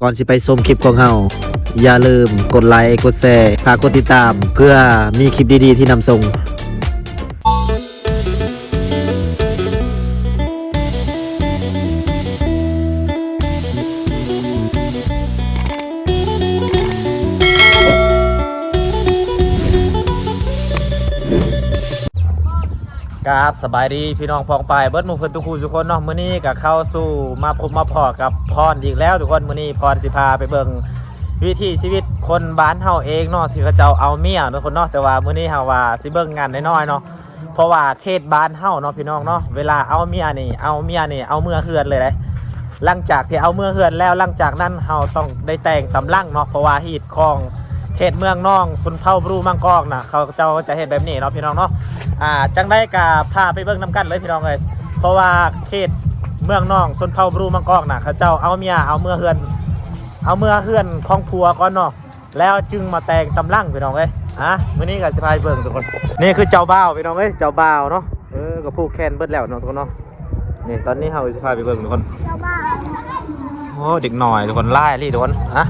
ກ່ອນຊິໄປຊົມຄລິບຂອງເຮົາ, ຢ່າລືມກົດໄລ, ກົດແຊ, ຝາກກົດຕິດຕາມ ເພື່ອມີຄລິບດີໆທີ່ນຳສົ່ງ. ກາບສະບາຍດີພີ່ນ້ອງປ້ອງປາຍເບິດໝູ່ເພື່ອນທຸກຜູ້ທຸກຄົນເນາະ. ມື້ນີ້ກໍເຂົ້າສູ່ມາພົບມາພໍ້ກັບພອນອີກແລ້ວທຸກຄົນ. ມື້ນີ້ພອນຊິພາໄປເບິ່ງວິຖີຊີວິດຄົນບ້ານເຮົາເອງເນາະ ທີ່ເຂົາເຈົ້າເອົາເມຍເນາະທຸກຄົນເນາະ. ແຕ່ວ່າມື້ນີ້ເຮົາວ່າຊິເບິ່ງງານນ້ອຍໆເນາະ ເພາະວ່າເຂດບ້ານເຮົາເນາະ ພີ່ນ້ອງເນາະ ເວລາເອົາເມຍນີ້ ເອົາເມຍນີ້ ເອົາເມືອເຮືອນເລີຍເດ້. ຫຼັງຈາກທີ່ເອົາເມືອເຮືອນແລ້ວ ຫຼັງຈາກນັ້ນເຮົາຕ້ອງໄດ້ແຕ່ງຕຳຫຼັງເນາະ ເພາະວ່າຮີດຄອງເຂດເມືອງໜອງຊົນເຜົ່າບຣູມັງກອງນະ ເຂົາເຈົ້າຈະເຮັດແບບນີ້ເນາະ ພີ່ນ້ອງເນາະ. ອ່າ ຈັ່ງໃດກໍພາໄປເບິ່ງນຳກັນເລີຍ ພີ່ນ້ອງເອີຍ. ເພາະວ່າເຂດເມືອງໜອງຊົນເຜົ່າບຣູມັງກອງນະ ເຂົາເຈົ້າເອົາເມຍ ເອົາເມືອເຮືອນ ເອົາເມືອເຮືອນຂອງຜົວກ່ອນເນາະ ແລ້ວຈຶ່ງມາແຕ່ງຕຳຫຼັງ ພີ່ນ້ອງເອີຍ. ອ່ະ ມື້ນີ້ກໍຊິພາໄປເບິ່ງທຸກຄົນ. ນີ້ຄືເຈົ້າບ່າວ ພີ່ນ້ອງເອີຍ ເຈົ້າບ່າວເນາະ. ເອີ ກໍຜູກແຂນເບິດແລ້ວເນາະທຸກຄົນເນາະ. ນີ້ ຕອນນີ້ເຮົາຊິພາໄປເບິ່ງທຸກຄົນ. ໂອ້ ເດັກນ້ອຍທຸກຄົນ ຫຼາຍອີ່ຫຼີທຸກຄົນ. ອ່ະ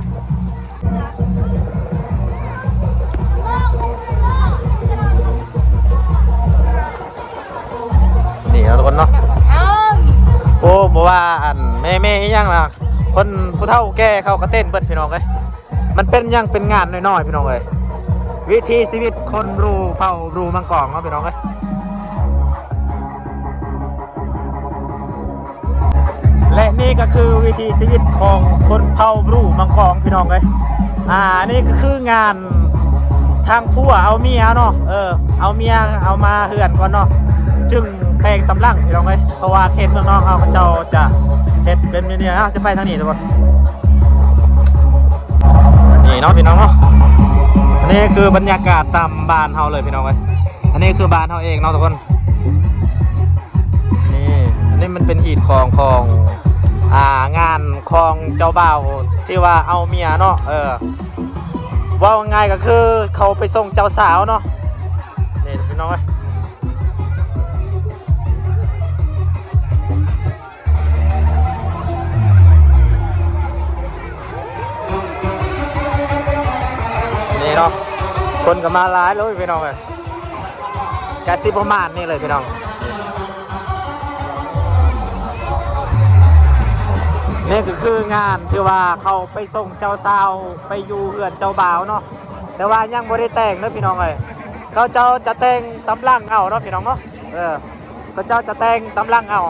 ນີ້ເນາະທຸກຄົນເນາະ. ໂອ້ ບໍ່ວ່າອັນແມ່ໆອີ່ຫຍັງລະ ຄົນຜູ້ເຖົ້າແກ່ເຂົາກໍເຕັ້ນເບິດ ພີ່ນ້ອງເອີຍ. ມັນເປັນຫຍັງເປັນງານນ້ອຍໆ ພີ່ນ້ອງເອີຍ. ວິຖີຊີວິດຄົນບຣູ ເຜົ່າບຣູມັງກອງເນາະ ພີ່ນ້ອງເອີຍ. ແລະນີ້ກໍຄືວິຖີຊີວິດຂອງຄົນເຜົ່າບຣູມັງກອງ ພີ່ນ້ອງເອີຍ. ອ່າ ນີ້ກໍຄືງານທາງຜົວເອົາເມຍເນາະ. ເອີ ເອົາເມຍເອົາມາເຮືອນກ່ອນເນາະ ຈຶ່ງແຕ່ງຕຳຫຼັງ ພີ່ນ້ອງເອີຍ. ເພາະວ່າເຂດເມືອງນອງເຮົາ ເຂົາເຈົ້າຈະເຮັດເປັນແບບນີ້. ເຮົາຈະໄປທາງນີ້ທຸກຄົນ. ນີ້ເນາະ ພີ່ນ້ອງເນາະ. ອັນນີ້ຄືບັນຍາກາດຕາມບ້ານເຮົາເລີຍ ພີ່ນ້ອງເອີຍ. ອັນນີ້ຄືບ້ານເຮົາເອງເນາະທຸກຄົນ. ນີ້ ອັນນີ້ມັນເປັນຮີດຄອງຂອງ ອ່າ ງານຂອງເຈົ້າບ່າວທີ່ວ່າເອົາເມຍເນາະ. ເອີ ເວົ້າງ່າຍໆກໍຄືເຂົາໄປສົ່ງເຈົ້າສາວເນາະ. ນີ້ພີ່ນ້ອງເອີຍ. ນີ້ເນາະ ຄົນກໍມາຫຼາຍເລີຍພີ່ນ້ອງເອີຍ. ກະຊິປະມານນີ້ເລີຍພີ່ນ້ອງ. ນີ້ກໍຄືງານທີ່ວ່າເຂົາໄປສົ່ງເຈົ້າສາວໄປຢູ່ເຮືອນເຈົ້າບ່າວເນາະ ແຕ່ວ່າຍັງບໍ່ໄດ້ແຕ່ງເດີພີ່ນ້ອງເອີຍ. ເຂົາເຈົ້າຈະແຕ່ງຕຳຫຼັງເອົາເນາະ ພີ່ນ້ອງເນາະ. ເອີ ເຂົາເຈົ້າຈະແຕ່ງຕຳຫຼັງເອົາ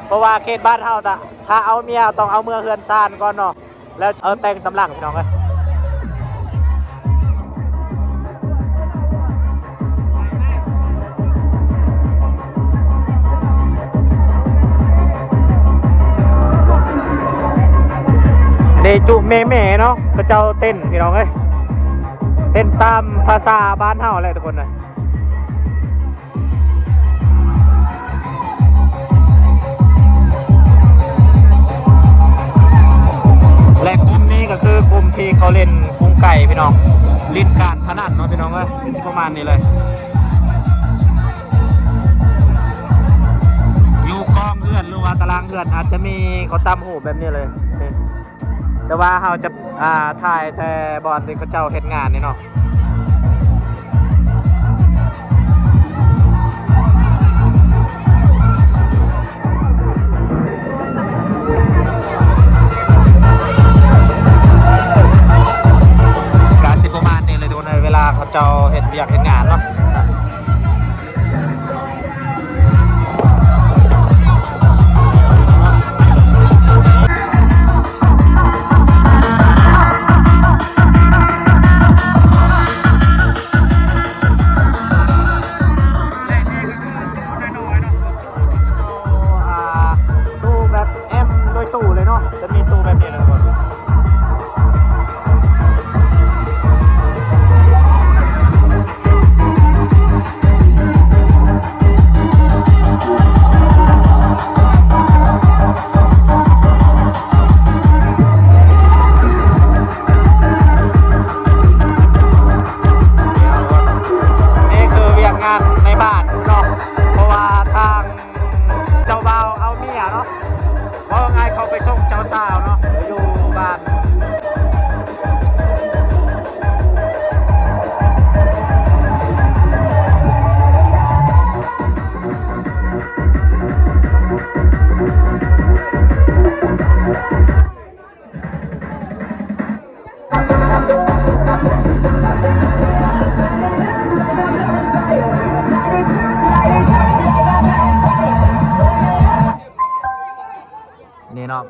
ເພາະວ່າເຂດບ້ານເຮົາ ຖ້າ ຖ້າເອົາເມຍຕ້ອງເອົາເມືອເຮືອນຊານກ່ອນເນາະ ແລ້ວເອົາແຕ່ງຕຳຫຼັງ ພີ່ນ້ອງເອີຍ. ເດຈຸແມ່ໆເນາະ ເຂົາເຈົ້າເຕັ້ນ ພີ່ນ້ອງເອີຍ. ເຕັ້ນຕາມພາສາບ້ານເຮົາແຫຼະທຸກຄົນເອີຍ. ແລະກຸ່ມນີ້ກໍຄືກຸ່ມທີ່ເຂົາຫຼິ້ນກຸງໄກ່ພີ່ນ້ອງ ຫຼິ້ນການພະນັນເນາະພີ່ນ້ອງເອີຍ. ເປັນຊິປະມານນີ້ເລີຍ ຢູ່ກ້ອງເຮືອນ ຫຼືວ່າຕາລາງເຮືອນ ອາດຈະມີເຂົາຕຳຫູບແບບນີ້ເລີຍ. ແຕ່ວ່າເຮົາຈະ ອ່າ ຖ່າຍແຕ່ບ່ອນທີ່ເຂົາເຈົ້າເຮັດງານນີ້ເນາະ. ກະຊິປະມານນີ້ເລີຍທຸກຄົນເອີຍ ເວລາເຂົາເຈົ້າເຮັດວຽກເຮັດງານເນາະ. ແລະນີ້ກໍຄືຕູ້ນ້ອຍໆເນາະ ຕູ້ທີ່ເຂົາເຈົ້າ ອ່າ ຕູ້ແບບແອ້ມໂດຍຕູ້ເລີຍເນາະ ຈະມີຕູ້ແບບນີ້ເລີຍທຸກຄົນ.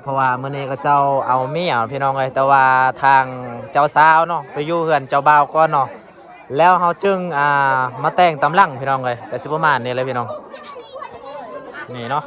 ເພາະວ່າມື້ນີ້ເຂົາເຈົ້າເອົາເມຍພີ່ນ້ອງເອີຍ, ແຕ່ວ່າທາງເຈົ້າສາວເນາະ ໄປຢູ່ເຮືອນເຈົ້າບ່າວກ່ອນເນາະ, ແລ້ວເຮົາຈຶ່ງ ອ່າ ມາແຕ່ງຕາມຫຼັງພີ່ນ້ອງເອີຍ. ກໍຊິປະມານນີ້ແຫຼະພີ່ນ້ອງ. ນີ້ເນາະ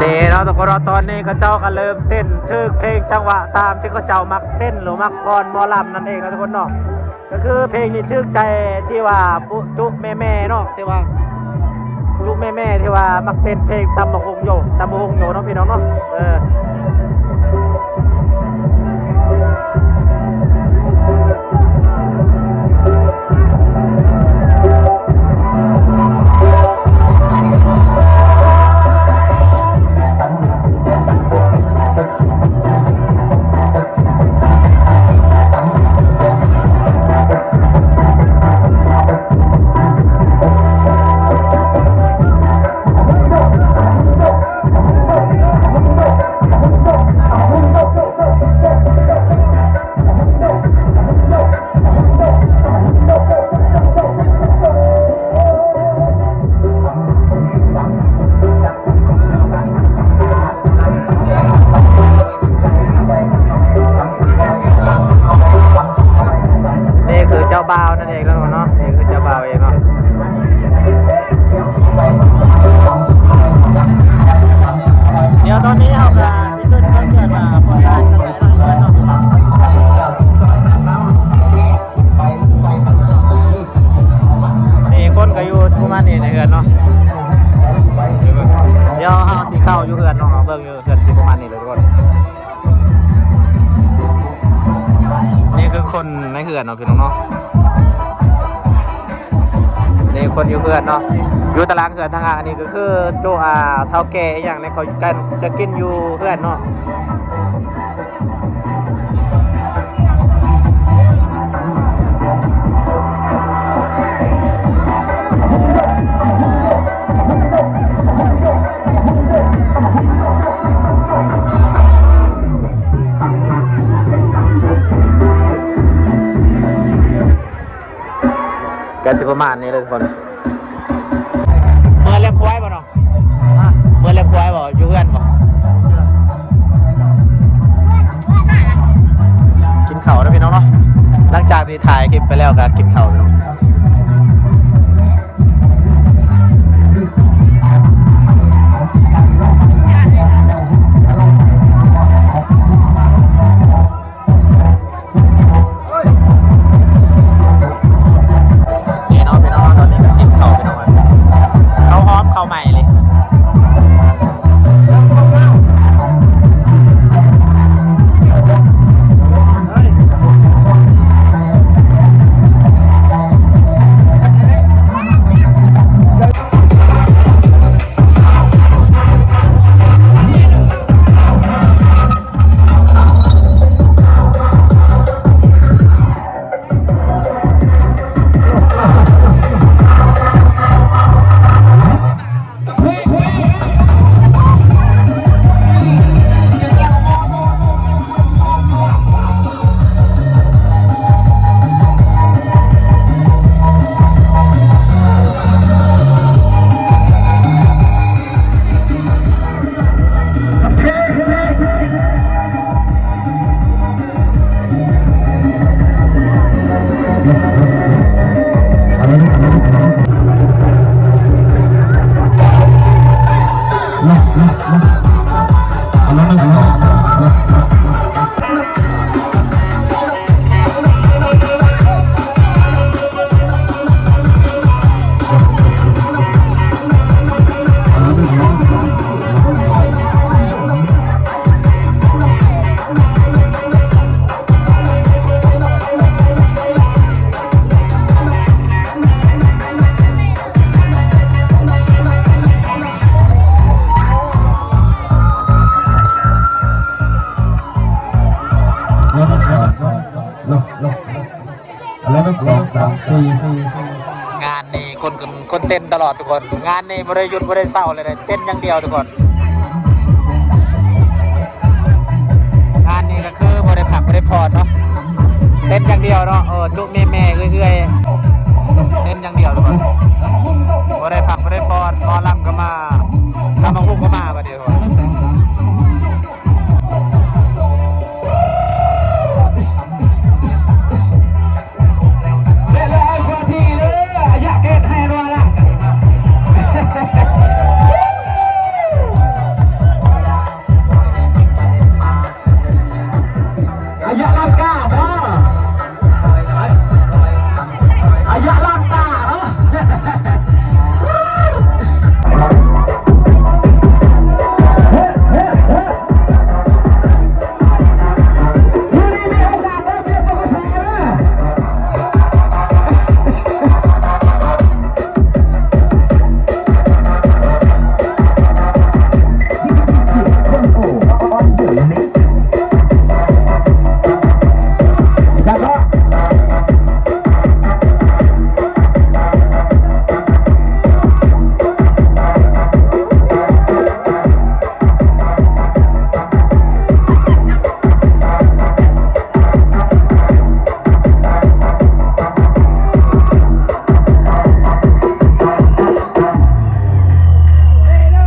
ນີ້ເນາະທຸກຄົນເນາະ, ຕອນນີ້ເຂົາເຈົ້າກໍເລີ່ມເຕັ້ນຖືກເພງຈັງຫວະຕາມທີ່ເຂົາເຈົ້າມັກເຕັ້ນ ຫຼື ມັກຟ້ອນໝໍລຳນັ້ນເອງເນາະທຸກຄົນເນາະ. ກໍຄືເພງນີ້ຖືກໃຈທີ່ວ່າປຸ ຈຸແມ່ໆເນາະ ທີ່ວ່າຈຸແມ່ໆ ທີ່ວ່າມັກເຕັ້ນເພງຕຳບັກຫຸ່ງໂຢ ຕຳບັກຫຸ່ງໂຢເນາະພີ່ນ້ອງເນາະ. ເອີ ນີ້ຄືເຈົ້າບ່າວນັ້ນເອງເນາະ ນີ້ຄືເຈົ້າບ່າວເອງເນາະ. ດຽວຕອນນີ້ເຮົາກໍຊິຂຶ້ນເຄື່ອນມາ ນີ້ຄົນກໍຢູ່ປະມານນີ້ໃນເຮືອນເນາະ. ດຽວເຮົາຊິເຂົ້າຢູ່ເຮືອນເນາະ ເຮົາເບິ່ງຢູ່ເຮືອນຊິປະມານນີ້ເລີຍທຸກຄົນ. ນີ້ຄືຄົນໃນເຮືອນເນາະພີ່ນ້ອງເນາະ. ນີ້ຄົນຢູ່ເຮືອນເນາະ ຢູ່ຕາລາງເຮືອນທາງຫາງ. ອັນນີ້ກໍຄືໂຈ ອ່າ ເຖົ້າແກ່ອີ່ຫຍັງນີ້ ເຂົາກໍຈະກິນຢູ່ເຮືອນເນາະ. ກໍຊິປະມານນີ້ເລີຍທຸກຄົນ. ເມືອລ້ຽງຄວາຍບໍ່ເນາະ? ຮະ? ເມືອລ້ຽງຄວາຍບໍ່? ຢູ່ເຮືອນບໍ່? ກິນເຂົ້າເດີພີ່ນ້ອງເນາະ. ຫຼັງຈາກທີ່ຖ່າຍຄລິບໄປແລ້ວກໍກິນເຂົ້າພີ່ນ້ອງ. ນີ້ເນາະພີ່ນ້ອງເນາະ ຕອນນີ້ກໍກິນເຂົ້າພີ່ນ້ອງເອີຍ. ເຂົ້າຫອມເຂົ້າໃໝ່ເລີຍ. ນີ້ ງານນີ້ຄົນ ຄົນເຕັ້ນຕະຫຼອດທຸກຄົນ. ງານນີ້ບໍ່ໄດ້ຢຸດບໍ່ໄດ້ເຊົາເລີຍ ເຕັ້ນຢ່າງດຽວທຸກຄົນ. ງານນີ້ກໍຄືບໍ່ໄດ້ພັກບໍ່ໄດ້ຜ່ອນເນາະ ເຕັ້ນຢ່າງດຽວເນາະ. ເອີ ຈຸແມ່ໆເອື້ອຍໆ ເຕັ້ນຢ່າງດຽວທຸກຄົນ ບໍ່ໄດ້ພັກບໍ່ໄດ້ຜ່ອນ. ໝໍລຳກໍມາ ຕຳບັກຫຸ່ງກໍມາບັດນີ້ທຸກຄົນ. ອາຍະລັງກາເນາະ ອາຍະລັງກາເນາະ.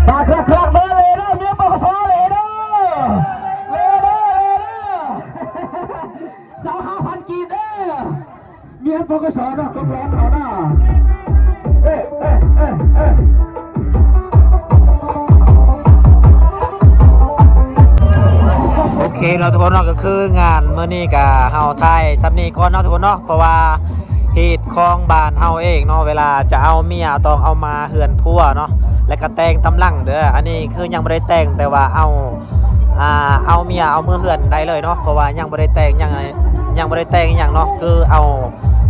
ຝາກລັກໆເດີ ເລີເດີ ເມຍ ປກສ ເລີເດີ ເລີເດີ ເລີເດີ ຊາວຫ້າພັນກີບເດີ ເມຍ ປກສ ເນາະ ກໍແພງເຂົາເນາະ. ເອີ ເອີ ເອີ ເອີ ໂອເຄເນາະທຸກຄົນເນາະ ກໍຄືງານມື້ນີ້ກໍເຮົາຖ່າຍສ່ຳນີ້ກ່ອນເນາະທຸກຄົນເນາະ ເພາະວ່າຮີດຄອງບ້ານເຮົາເອງເນາະ ເວລາຈະເອົາເມຍຕ້ອງເອົາມາເຮືອນຜົວເນາະ ແລ້ວກໍແຕ່ງຕາມຫຼັງເດີ. ອັນນີ້ຄືຍັງບໍ່ໄດ້ແຕ່ງ ແຕ່ວ່າເອົາ ອ່າ ເອົາເມຍເອົາເມືອເຮືອນໄດ້ເລີຍເນາະ ເພາະວ່າຍັງບໍ່ໄດ້ແຕ່ງຫຍັງ ຍັງບໍ່ໄດ້ແຕ່ງອີ່ຫຍັງເນາະ ຄືເອົາ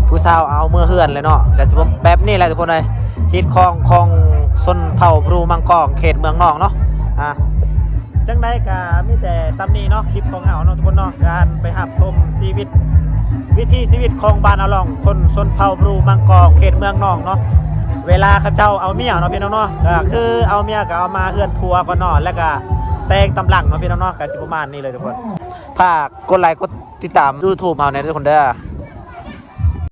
ຜູ້ສາວເອົາເມືອເຮືອນເລີຍເນາະ. ກໍຊິແບບນີ້ແຫຼະທຸກຄົນເອີຍ ຮີດຄອງຂອງຊົນເຜົ່າບຣູມັງກອງ ເຂດເມືອງນອງເນາະ. ອ່າ ຈັ່ງໃດກໍມີແຕ່ສ່ຳນີ້ເນາະ ຄລິບຂອງເຮົາເນາະທຸກຄົນເນາະ ການໄປຮັບຊົມຊີວິດ ວິຖີຊີວິດຂອງບ້ານອາຫຼອງ ຄົນຊົນເຜົ່າບຣູມັງກອງ ເຂດເມືອງນອງເນາະ. ເວລາເຂົາເຈົ້າເອົາເມຍເນາະພີ່ນ້ອງເນາະ ກໍຄືເອົາເມຍກໍເອົາມາເຮືອນຜົວກ່ອນເນາະ ແລ້ວກໍແຕ່ງຕາມຫຼັງເນາະພີ່ນ້ອງເນາະ. ກໍຊິປະມານນີ້ເລີຍທຸກຄົນ ຝາກກົດໄລກົດຕິດຕາມ YouTube ເຮົາແດ່ທຸກຄົນເດີ.